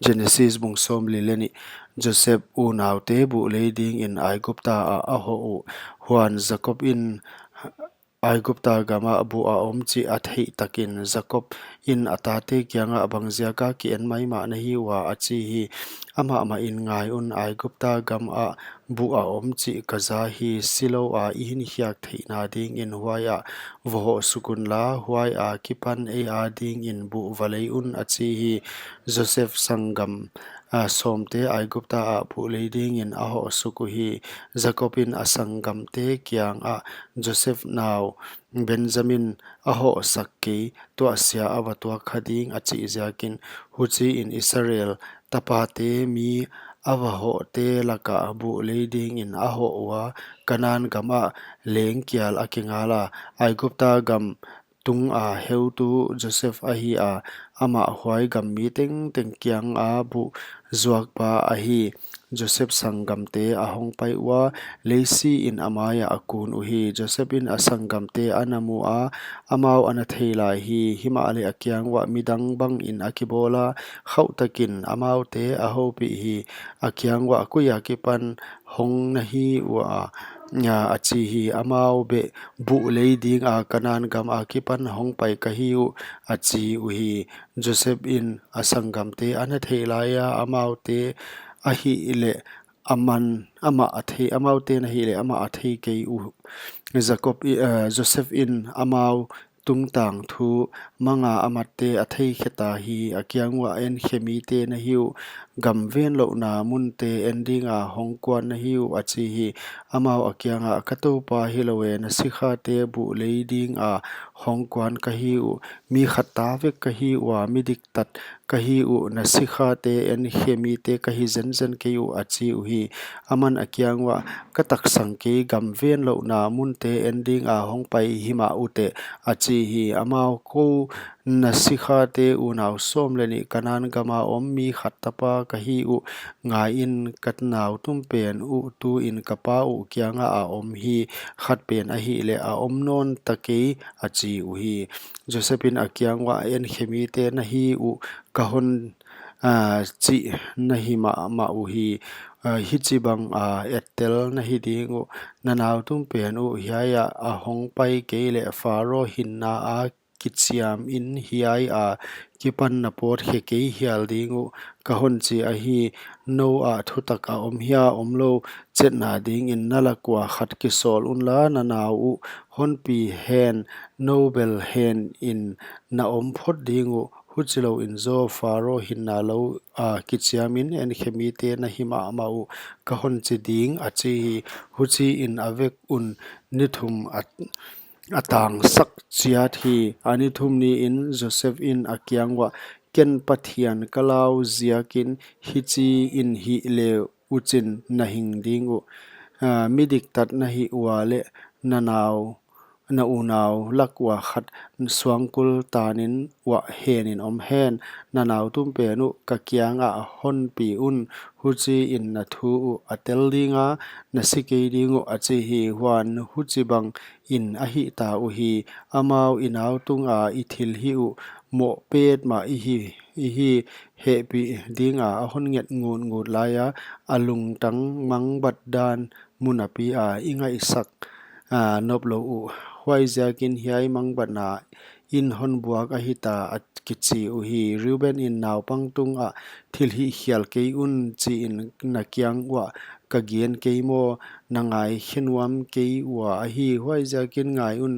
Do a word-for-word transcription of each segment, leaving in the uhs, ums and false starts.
Genesis bung sawmli leh nih. Joseph unaute buh lei dingin Aigupta ah a hoh uh. Huan Jakob in Aigupta gam ah buh a om chih a theih takin Jakob in a tate kiangah, "Bangziaka ki en maimah na hi ua?" a chi hi. Amah mahin, "Ngai un, Aigupta gam ah buh a om chih ka za hi. Silou a i hinkhiak theihna dingin huaiah va hoh suk unla, huai akipan ei adingin buh va lei un," a chi hi. Joseph sanggam, a, sawmte Aigupta ah buh lei dingin a hoh suk uhi. Jakob in a sanggamte kiangah, "Joseph nau Benjamin a hoh sak kei, tuahsia a va tuak kha ding," a chih ziakin. Huchiin Israel tapate mi a va hohte lakah buh lei dingin a hoh ua, Kanan gam ah leng kial a kingal a. Aigupta gam tunga heutu Joseph ahi a, amah huai gam mi tengteng kianga buh zuakpa ahi. Joseph sanggamte a hongpai ua, leisiin a maiah a kun uhi. Joseph in a sanggamte a na mu a, amau a na thei lai hi. Himahleh a kiang uah, "Midang bangin a kibawl a, khauhtakin amaute a houpih hi. A kiang uah, 'Koi akipan hong na hi ua?' a chi hi. Amau beh, 'Buh lei dinga Kanan gam akipan hongpai ka hi uh,' a chi uhi." Joseph in a sanggamte a na thei laia, amaute ahihleh aman, amah a thei, amaute na hihleh amah a thei kei uh. Jakob i, eh, Joseph in amau tungtang thu manga amatte a theikhe ta hi. A kiang uah, "Enkhe mite na hi uh, gam venlouhna munte en dinga hong kuan na hi uh," a chi hi. Amau a kiangah, "Ka toupa hilou e, na sikhate buh lei dinga hong kuan ka hi uh. Mi khat ta vek ka hi ua, mi diktat ka hi uh, na sikhate enkhe mite ka hi zenzen kei uh," a chi uhi. Aman a kiang uah, "Ka taksang kei, gam venlouhna munte en dinga hongpai himah uteh," a chi hi. Amau, "Kou na sikhate unau sawm leh nih Kanan gama om mi khat tapa ka hi uh. Ngaiin, ka nau tumpen uh tuin ka pa uh kiangah a om hi. Khat pen ahihleh a om nawn ta kei," a chi uhi. Joseph in a kiang uah, "Enkhe mite na hi uh, ka hon, ah, chih na hi mahmah uhi. Ah, hichibanga ettel na hi ding uh. Na nau tumpen uh hiaiah a hongpai kei leh Pharaoh hinna a kichiamin hiai akipan na pawtkhe kei hial ding uh, ka hon chi ahi. Nou ah thutak a om hia omlou chetna dingin na lak ua khat kisawl unla, na nau uh honpi hen, nou bel henin na om phot ding uh. Huchilouin zaw Pharaoh hinna lou a kichiamin enkhe mite na hi mahmah uh, ka hon chi ding," a chi hi. Huchiin a vek un ni thum a, a tangsak chiat hi. A ni thum niin Joseph in a kiang uah, "Ken Pathian ka lau ziakin hichiin hih le uchin na hing ding uh. Ah, mi diktat na hi ua leh na nau, na unau lak ua khat suangkul tanin uah henin om hen. Na nau tumpen uh ka kiangah honpi un. Huchiin na thu uh a tel dinga, na si kei ding uh," a chi hi. Huan huchibangin a hih ta uhi. Amau i nau tunga i thil hih uh moh petmah i hi, i hi hehpih dinga a hon nget ngutngut laia, a lungtang mangbat dan mun api a i ngaihsak, ah, nop lou uh. Huaiziakin hiai mangbatna in hon buak ahi ta, a kichi uhi. Reuben in, "Naupang tungah thilhih khial kei un, chiin na kiang uah ka gen kei maw? Na ngaikhe nuam kei ua ahi. Huaiziakin ngai un,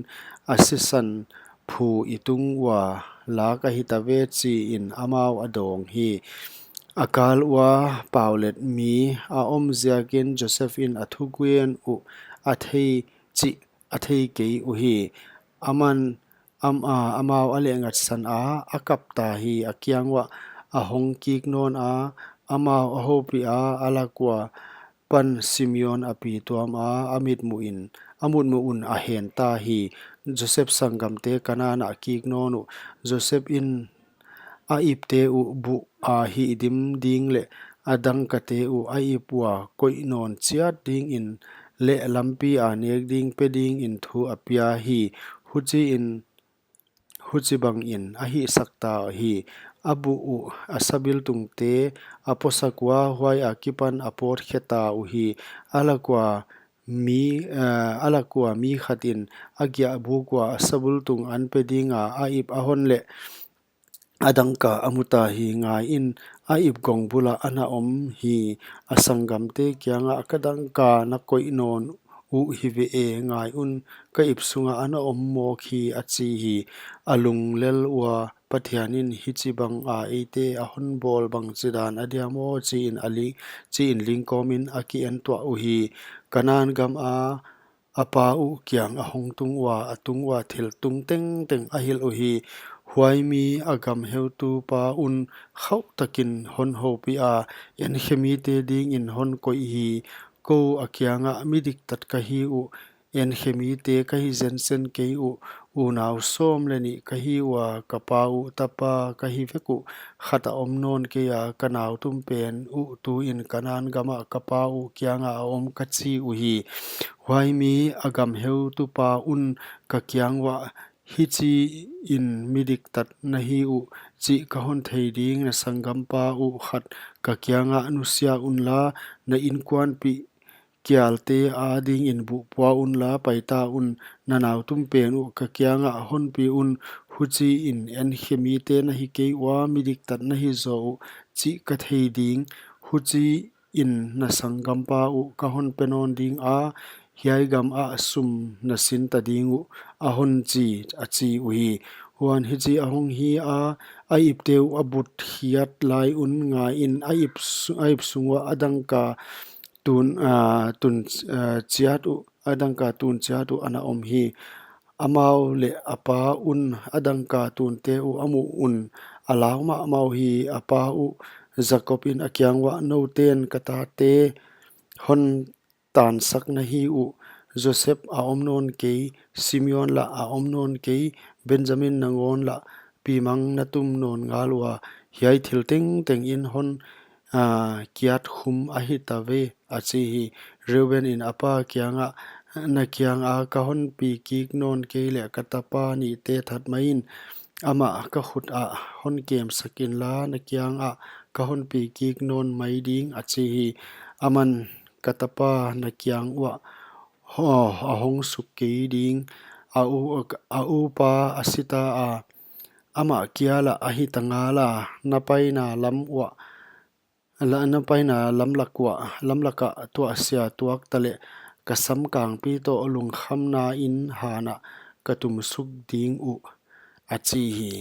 a sisan phu i tung ua lak ahi ta ve," chiin amau a dawng hi. A kal ua paulet mi a om ziakin Joseph in a thugen uh a thei chih a thei kei uhi. Aman, am, a, amau a lehngatsan a, a kap ta hi. A kiang uah a hong kik nawn a, amau a houpih a, a lak ua pan Simeon a pi tuam a, a mitmuh in, a mutmuh un a hen ta hi. Joseph sanggamte Kanan ah a kik nawn uh. Joseph in a ipte uh buh a hihdim ding leh a dangkate uh a ip ua koih nawn chiat dingin leh lampi a nek ding pe dingin thu a pia hi. Huchiin, huchibangin a hihsak ta hi. a buh uh a sabiltungte a posak ua, huai akipan a pawt kheta uhi. A lak ua mi, eh, a lak ua mi khatin a giahbuk ua a sabiltung an pe dinga a ip a hon leh a dangka a muta hi. Ngaiin, a ip gong bulah ana om hi. A sanggamte kiangah, ka dangka na koih nawn uh hi ve e, ngai un, ka ip sungah ana om mawk hi, a chi hi. A lunglel ua Pathianin, hichibanga eite a hon bawl bangchidan a dia maw, chiin a li-, chiin lingkawmin a ki-en tuah uhi. Kanan gama a pa uh kiang a hong tung ua, a tung ua thil tung tengteng a hilh uhi. Huai mi a gam heutupa un khauhtakin hon houpih a, enkhe mite dingin hon koih hi. Kou a kiangah, midiktat ka hi uh, enkhe mite ka hi zenzen kei uh, unau sawm leh nih ka hi ua, ka pa uh tapa ka hi vek uh, khat a om nawn kei a, ka nautum pen uh tuin Kanan gamah ka pa uh kiangah a om, ka chi uhi. Huai mi a gam heutupa un ka kiang uah, hichiin midiktat na hi uh chih ka hon thei ding, na sanggampa uh khat ka kiangah nusia unla, na inkuanpih kialte adingin buh pua unla, paita un, na nautum pen uh ka kiangah honpi un, huchiin enkhe mite na hi kei ua, midiktat na hi zaw uh chih ka thei ding. Huchiin na sanggampa uh ka hon pe nawn dinga, hiai gamah sum na sinta ding uh, a hon chi, a chi uhi. Huan hichi a hong hi a, a ipte uh a butkhiat lai un, ngaiin, a ip su-, a ip sung ua a dangka tun, ah, tun, ah, chiat uh, a dangka tun chiat uh ana om hi. Amau leh a pa un a dangka tunte uh a muh un, a lau mahmah uhi. A pa uh Jakobin a kiang uah, nouten ka tate hon tansak na hi uh, Joseph a om nawn kei, Simeon lah a om nawn kei, Benjamin nangawn lah pimang na tum nawn ngal ua, hiai thil tengteng in hon, ah, kiat khum ahi ta ve, a chi hi. Reubenin a pa kiangah, na kianga ka honpi kik nawn kei leh ka tapa nihte that maiin, amah ka khut ah hon kemsak inla, na kiangah ka honpi kik nawn mai ding, a chi hi. Aman, ka tapa na kiang uah ho-, a hong suk kei ding, a u-, a upa a sita a, amah kia lah a hita ngala, na paina lam uah, la, na paina lamlak uah, lamlakah tuahsia tuak taleh, ka samkangpi toh lungkhamna in hanah ka tumsuk ding uh, a chi hi.